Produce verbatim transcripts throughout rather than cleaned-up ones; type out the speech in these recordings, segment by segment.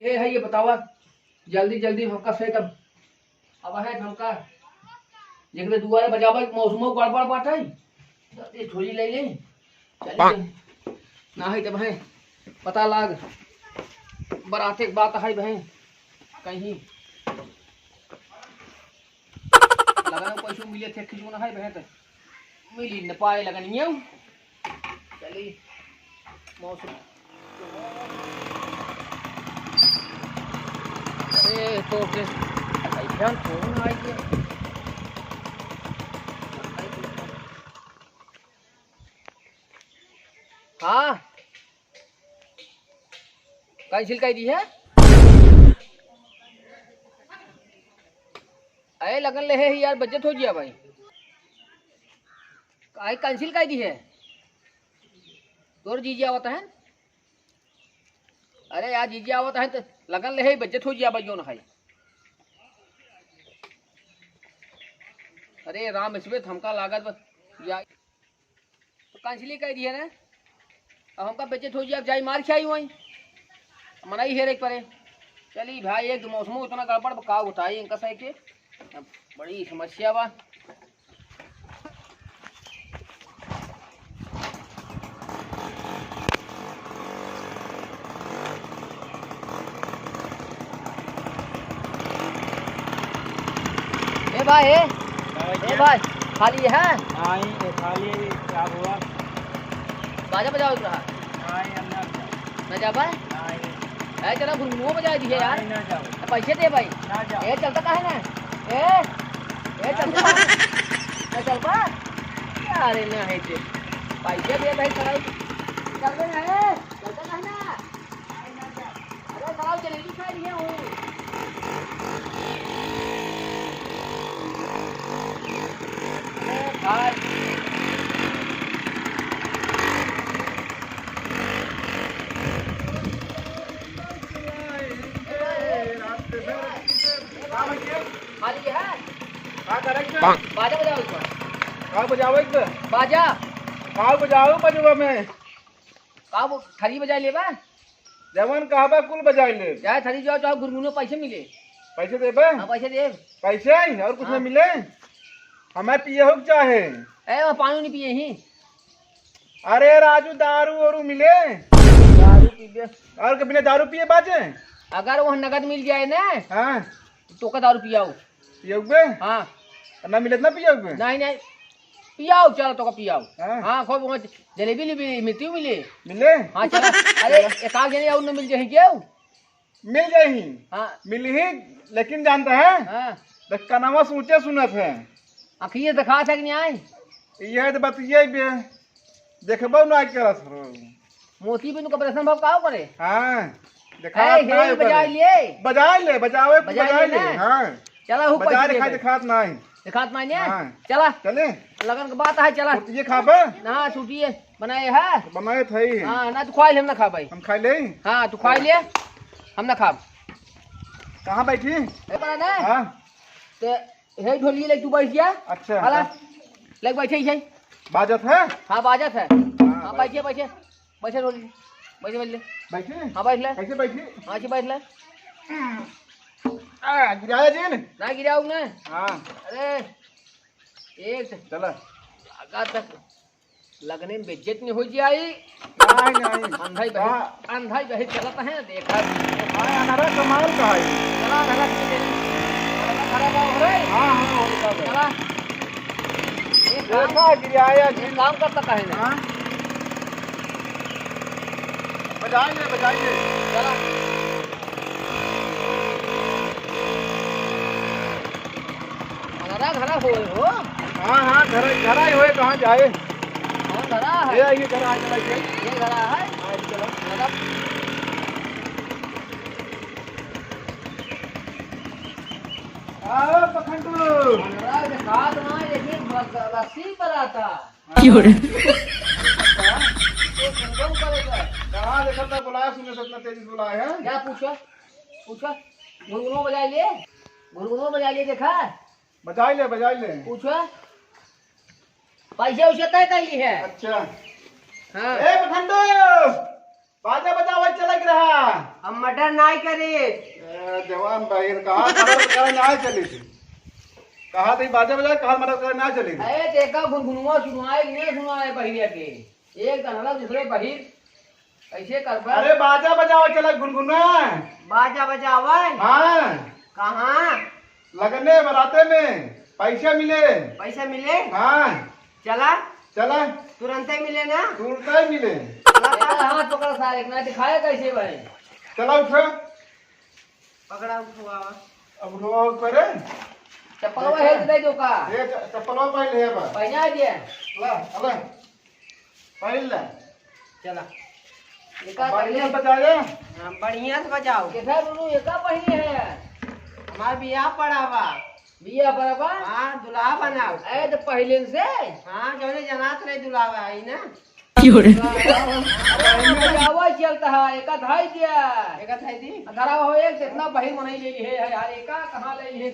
ए है, ये बतावा, जल्दी जल्दी हमका से तब अब है हमका, जेकरे दुआरे बजावे के मौसमो गड़बड़ बाटे, जल्दी झोली ले ले। चली पाक। ना है तब है, पता लाग, बराते के बात है बहन, कहीं लगन में पैसो मिले थे, खिजून है बहन, तो मिली न पाए लगन ये। चली, मौसम। अरे, तो के, अइसन फोन आइ गया। हाँ, कैंसिल कर दी है। अरे, लगन ले है यार, बचत हो गया भाई। काहे कैंसिल कर दी है? तोर जीजी आवत है। अरे यार, जीजी आवत है तो लगन ले है, बचत हो गया भाई, जो न है। अरे राम, इसमें तो हमका लागत बस या तो कैंसिल कर दी है ना। अब हमका बचत हो गया, अब जाई मार खाई वहीं। मनाई हेरे के परे। चली भाई, एक मौसमो इतना गड़बड़ बा, का बताई इनका सही के। अब बड़ी समस्या बा। ए भाई, ए, हाँ ए भैया। भाई, खाली है? हाँ, ये खाली है, क्या हुआ? बाजा बजाओ रहा। हाँ, ये अंदर जाओ। न जाबा? हाँ, ये। ए, चला, घुंघुओ बजाइ दिहे यार। नहीं, ना जाओ। पैसे दे भाई। ना जाओ। ए, चलता काहे ना? ए, ए, चलता काहे? ना चलबा? अरे, ना है जे। पैसे दे भाई, चला। चलबे ना, ए, चलता काहे ना? अरे, चलाओ, जलेबी खा लिए हूँ। अरे, भाई। खाली है? का करे के? बाजा बजाओ एक बार। का बजावे के? बाजा। का बजाओ बजवा में? का वो थरी बजाइ लेबा? जवन कहबा कुल बजाइ ले। चाहे थरी जाओ, चाहे गुनगुनो, पैसे मिले। पैसे देबे? हाँ, पैसे देब। पैसे ही? और कुछ हाँ। ना मिले? हमें पिए हो के चाहे? ए, वो पानी नहीं पिए ही। अरे राजू, दारू वारू मिले? दारू पीबे। और के बिना दारू पिए बाजे? अगर वो नगद मिल जाए ना, हाँ। तो का दारू पियाओ। पियउबे? हाँ। ना मिलत ना पियउबे? नहीं, नहीं। पियाओ, चला तो का पियाओ। हाँ। हाँ, खूब वहाँ जलेबी लेबी मिलती हूँ, मिले। मिले? हाँ, चला। अरे, एक आध जने और न मिल जाए केहू? मिल जाही। हाँ। मिलही, लेकिन जानता है? हाँ। देख, कनवा सोचे सुनत है। अखिए दिखा सक नहीं आए? ये तो बतिये बे। देखबो ना करत हो। मोती बिनु का ऑपरेशन बाबू का करे? हाँ, दिखात ए, ना हे, है बजाइ ओकरे। ले। बजाइ ले, बजावे के बजाइ बजाइ ले ले, ना। हाँ। चला, हु बजाइ पैसे दिखाई देबे। दिखात ना है। दिखात ना है? हाँ। चला। चले? लगन के बात है, चला। तो ये खाबे? ना, छुट्टी है, बनाए है। तो बनाए थे ही। हाँ, ना, तू खाई ले, हम ना खा भाई। हम खाई ले? हाँ, तू खाई ले, हम ना खाब। कहाँ बैठी? ए, बड़ा ना? हाँ। ते हे ढोलिया ले तू बैठ जा। अच्छा, हाला। अच्छा। ले बैठे ही है। बाजत है? हाँ, बाजत है। हाँ, हाँ, बैठ। बैठिए, बैठिए। बैठे ढोलिया। बैठे, बैठ ले। बैठे? हाँ, बैठ ले। कैसे बैठे? हाँ, ऐसे बैठ ले। आ, गिराया जी ने? ना गिराऊ ना। हाँ। अरे, एक चला। लगा तक लगने में बेइज्जत नहीं हो जाई। नहीं, नहीं। अंधा ही बहित, हाँ। अंधा ही बहित चलत है, देखा। हाँ, अंधारा कमाल का है। चला, अंधारा की दे। अंधारा खड़ा का हो रे। हाँ, हाँ, हो गया। चला। एक काम, देखा, गिराया जी। एक काम करता काहे ना? हाँ। बजाइए, बजाइए। चला। घरा, घरा होए हो? हाँ, हाँ, घरा, घरा ही होए, कहाँ जाए? हाँ, घरा है। ये आइए, घरा, चला, चला। ये घरा है? हाँ, चला। घरा। आओ, पखंडू। घरा के साथ में एक ही रस्सी पर आता। क्यों रे? ये संगम करेगा। कहाँ देखा था, बुलाया, सुने से इतना तेजी से बुलाया है? क्या पूछा? पूछा? गुनगुनो बजाइ ले, गुनगुनो बजाइ ले, देखा? बजाइ ले, बजाइ ले। पूछा? पैसे उसे तय कर ली है। अच्छा। हाँ। ए, पखंडू! बाजा बजावे चलक रहा। हम मर्डर नाय करे। ए, जवान बहिर, कहाँ मर्डर करे नाय चली थी? कहाँ थी बाजा बजावे, कहाँ मर्डर करे नाय चली थी? अरे देखा, गुनगुनवा सुनवाए कि नहीं सुनवाए बहिरिया के? एक दनला दूसरे बहिर, कैसे करबा? अरे बाजा बजावे चलक गुनगुना। बाजा बजावे? हाँ। कहाँ? लगने बराते में पैसा मिले। पैसा मिले? हाँ। चला। चला। तुरंते मिले ना? तुरंते मिले। चला, चला। हाथ पकड़ सारे, ना दिखाया कैसे भाई? चला उठा। पकड़ा उठवा। अब उठवा ऊपर है। चप्पलवा देखा? है तो दे दो का? ये च-, चप्पलवा पहन ले बा। पहना दिया। ला, अला। पहिल ला। चला। एका बढ़िया पहिले से बजाया। हाँ, बढ़िया से बजाओ। देखा रुनु, एका पहिले है। हमार बियाह पड़ा बा। बियाह पड़ा बा? हाँ, दुल्हा बनाओ। ए, तो पहिले से? हाँ, जौने जनात रहे दुल्हा बा, आई ना। क्यों रे? अरे, बजावा चलता है, एका धाई दिया। एका धाई दी? धरा हो एक, जितना बहिर मनई ले ली है, है यार, एका कहाँ ले ली है?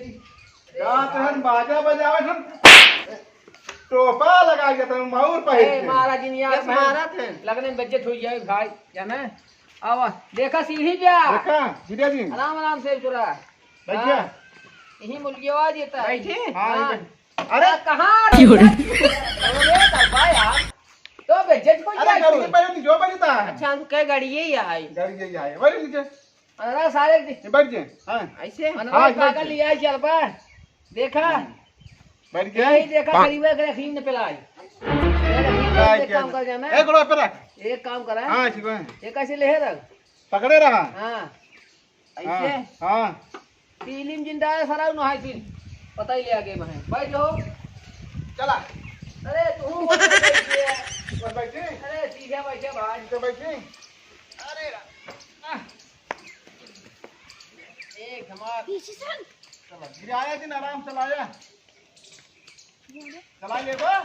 जात हन बाजा बजावत हन, टोपा लगा के तुम मऊर पहिर ए, के। महाराज जी, यार, बस मारत हैं। लगने में बेइज्जत हो जाए भाई, जाना है? आवा, देखा सीढ़ी पे आ। देखा, सीढ़िया जी। आराम, आराम से तोरा। बैठिया। हाँ, यही मुर्गिया देता है। बैठी? हाँ, हाँ। बैठ। अरे! आ, कहाँ क्यों रे? अरे, बाबा यार, तो बेइज्जत हो अरे, जाए गड़िया तू। पहले नहीं, जो बजता है। अच्छा, हम कह गड़िए ही आई। गड़िए ही आई। बैठ नीचे। अरे सारे दि- ये बैठ जे, हाँ। ऐसे? अनरा हाँ, पागल बैठ जे। लिया चल बा। देखा? हम्म। बैठ जे। यही देखा, हाँ। गरीबे के रखी न पिलाई। ये रखी, क्या एक क्या? काम कर जाना। एक गोड़ा पे रख। एक काम करा। हाँ, ठीक है। ये कैसे ले रख? पकड़े रहा। हाँ। ऐसे? हाँ, हाँ। फिल्म जिंदा है, सारा नहाई फिल्म। पता ही ले आगे में है। बैठ लो। चला। अरे, तू ऊपर बैठ गया। ऊपर बैठे? अरे, सीधे बैठे भाई। ऊपर बैठे? अरे, आह। एक धमाल। पीछे से। चला, गिराया दिन आराम चलाया। चला ले बा।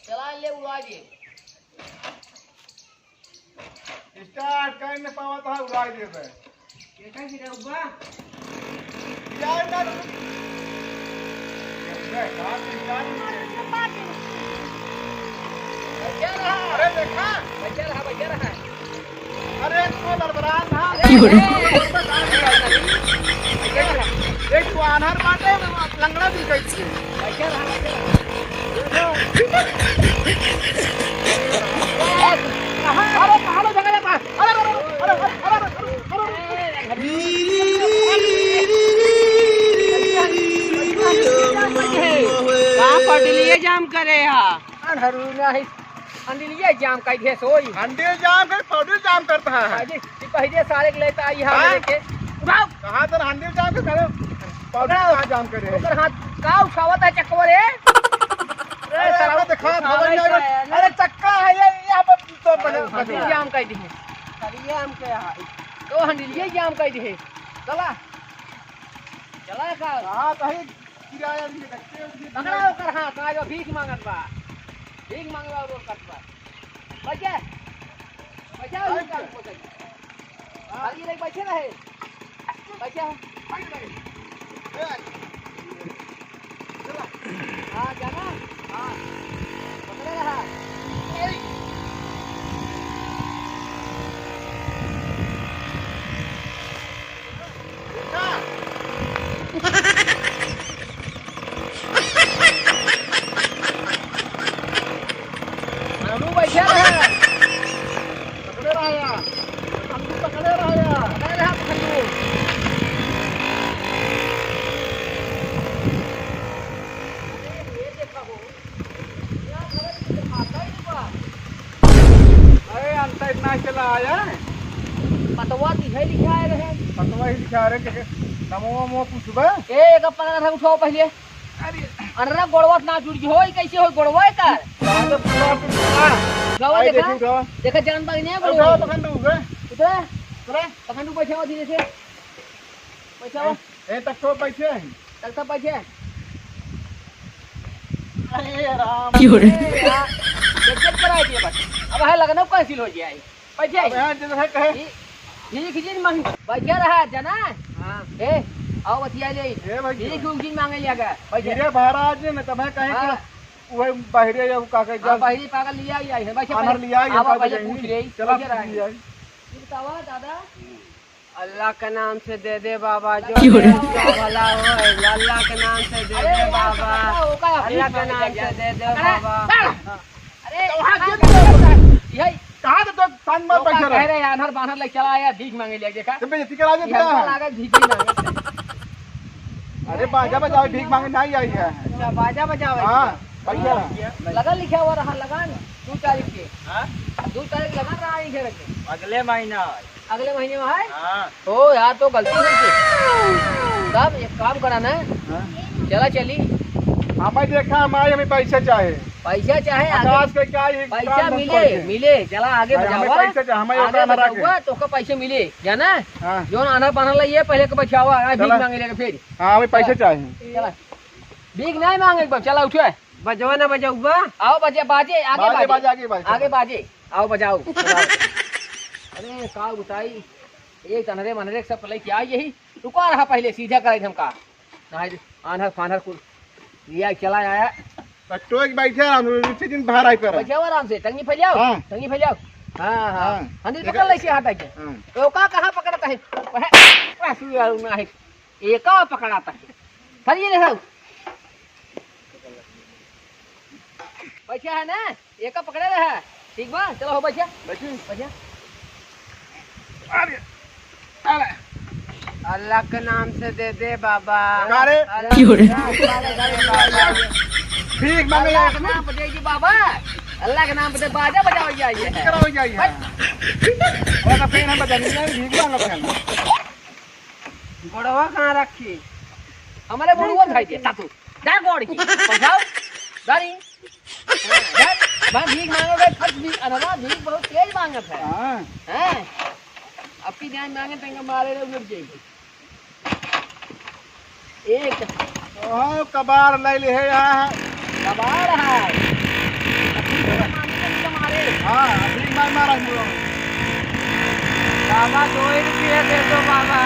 चला ले, उड़ा दे। Start कर न पावत है, उड़ाई देबे। ये का गिरा हुआ? गिराए ना रे। अबे, कहाँ से गिरा रही है? बचा रहा। अरे, देखा। बचा रहा, बचा रहा। अरे, एक तो लड़बड़ा था। अरे, क्यों रे? एक तो आन्हर बाटे, लंगड़ा भी कैसे? बचा रहा, बचा रहा। अरे, कहाँ लो जंगल में? अरे, अरे, अरे। का पटलिए जाम करे हा? अनहरू नाही, हंडिलिए जाम कइ दे सोई। हंडिल जाम कर, पौडल जाम करता है। अरे, ये पहले सारे के लेता आई हा हाँ? लेके। उठाओ। कहाँ तर हंडिल जाम कर, करे? पौडल कहाँ जाम करे? ओकर हाथ का उठावत है चकवा रे? अरे, अरे, सारा अरे, देखा, उठावे खबर नहीं का आवे। है ना? अरे, चक्का है ये, यहाँ पर तो बने, अरे, बने। हंडिल जाम कइ दे। अरे, ये हम क्या है? तो हंडिलिए जाम कइ दे। चला। चला का? हाँ, तो ही किराया भी देते हैं, भी पकड़ा ओकर हाथ, आज वो भीख मांगत बा। भीख मांगवा रोल करत बा। बचे? बचे, बैठ जा। हाँ। खाली नहीं बैठे रहे। बचे? बैठ जा। ए, चला। हाँ, जाना? हाँ। पकड़े रहा। अनु बैठे रहे। पकड़े रहा यार। पकड़े रहा यार। पकड़े रहा पकड़ू। अरे, ये देखा हो। अरे, अंतर इतना चला आया है। पतवा दिखे लिखाए रहे। पतवा ही लिखाए रहे, के, के, नमो, नमो पूछबा? ए, एक पकड़ा था, उठाओ पहले। अरे। अनरा गोड़वा ना जुड़ गई हो, ई कैसे हो गोड़वा एकर? अरे, पूरा, पूरा। उठाओ, आई देखा। देखी, उठाओ। देखा, जान बाग नहीं है, उठाओ, गोड़वा। पकड़ लूँ, उठे। उठे? उठे। पकड़ लूँ, बैठाओ धीरे से। बैठाओ। ए, ए, तक तो बैठे हैं। तक तो बैठे हैं। अरे राम। क्यों रे? ए, यार, गजब करा दिया बस। अब है लगना कैंसिल हो गया है। बैठे। अब यहाँ जैसे कहे। ई, ई खिचड़ी मांग, बैठे रहा, जाना? हाँ। ए, आओ बतिया ले। ए, भाई। ई क्यों चीज मांगे लिया गया? बैठे। धीरे महाराज ने तब कहे हाँ। कि वही बहरे या वो का कहे, हाँ, बहरी पागल लिया ही आई है, बैठे, आनर बैठे। लिया ही है, आवा, का पहले कहे? पूछ रही, चला, बैठे पूछ रही। लिया ही। ये बतावा दादा। अल्लाह के नाम से दे दे बाबा, जो अरे, भी आपका भला हो, अल्लाह के नाम से दे अरे दे यार, बाबा, पकड़ा, वो का अल्लाह के नाम से दे दे पकड़ा, बाबा। पकड़ा। अरे, तो वहाँ कहाँ गिर गया? यही। कहाँ से तो तंग मार वो का बैठे रहे? कह रहे यार, हर बाहर ले चला आया, भीख मांगे ले, देखा? तो बेइज्जती करा दे ये क्या? हमको लगा भीख ही मांगे। अरे बाजा बजाओ, भीख मांगे नहीं आई है। अच्छा, बाजा बजाओ। हाँ, भैया। लगन लिखा हुआ रहा, लगन दो तारीख के। हाँ? दो तारीख लगन रहा है घर के। अगले महीना है। अगले महीने में है? हाँ। ओ यार, तो गलती हो गई। तब एक काम करा ना। हाँ। चला चली। हमें देखा, हमारे हमें पैसा चाहे। पैसा चाहे, आगे आकाश के क्या ये पैसा काम बंद मिले, कर दे। मिले। चला आगे भाई, हमें बजावा। पैसा चाहे, हमें आगे ओकरा हमारा के। बजावा, तो ओका पैसे मिले, जाना? हाँ। जोन आना पाना ला ये पहले के बचावा, आ, भीख चला। मांगे लेके फिर। हाँ, हमें पैसा चला। चाहे। चला। भीख नहीं मांगे एक बार, चला उठे। बजवा ना बजाउबा। आओ बजे, बाजे, आगे बाजे, बाजे। बाजे, आगे बाजे। आगे बाजे, आओ बजाओ। अरे का बताई, एक अनरे मनरे सब पलाई क्या यही? रुका रहा पहले, सीधा कराई हमका। नहीं, आन्हर फान्हर कुल लिया चला आया। तो टोक बैठे हम, उसी दिन बाहर आई पर। बैठे आराम से, टंगी फैलाओ। हाँ। टंगी फैलाओ। हाँ, हाँ। हाँ। हंदी देखा? पकड़ ले से हाथ आके। हाँ। तो का कहाँ पकड़ता है? वह, वह सुई वाला ना है। एका पकड़ाता है। फरिए ले जाओ। बैठा है ना? एका पकड़े रहा। ठीक बा? चलो हो बैठा। बैठी। बैठा। अरे, अरे। अल्लाह के नाम से दे दे बाबा। का रे? अल्लाह के नाम से दे दे बाबा। भीख मांगे अल्लाह यार। के नाम पे दे दी बाबा। अल्लाह के नाम पे दे, बाजा बजाओ जाइए। कराओ जाइए। हट। वो तो फिर हम बजा नहीं, भीख मांगो फिर। गोड़वा कहाँ रखी? हमारे गोड़वा उठाई दे, तातू। जा गोड़ की। पहुँचाओ। गाड़ी। जा। बा भीख मांगोगे, फट भीख, अरे वाह, भीख बहुत तेज मांगत है। हाँ। हैं? अब की जान मांगे, तेंगे मारे रे, उलट जाएगी। एक। ओहो, कबार ले ले है यहाँ। कबार है। अभी तो मांगे, तेंगे मारे। हाँ, अभी मैं मारा हूँ। बाबा, दो ही रुपये दे दो बाबा।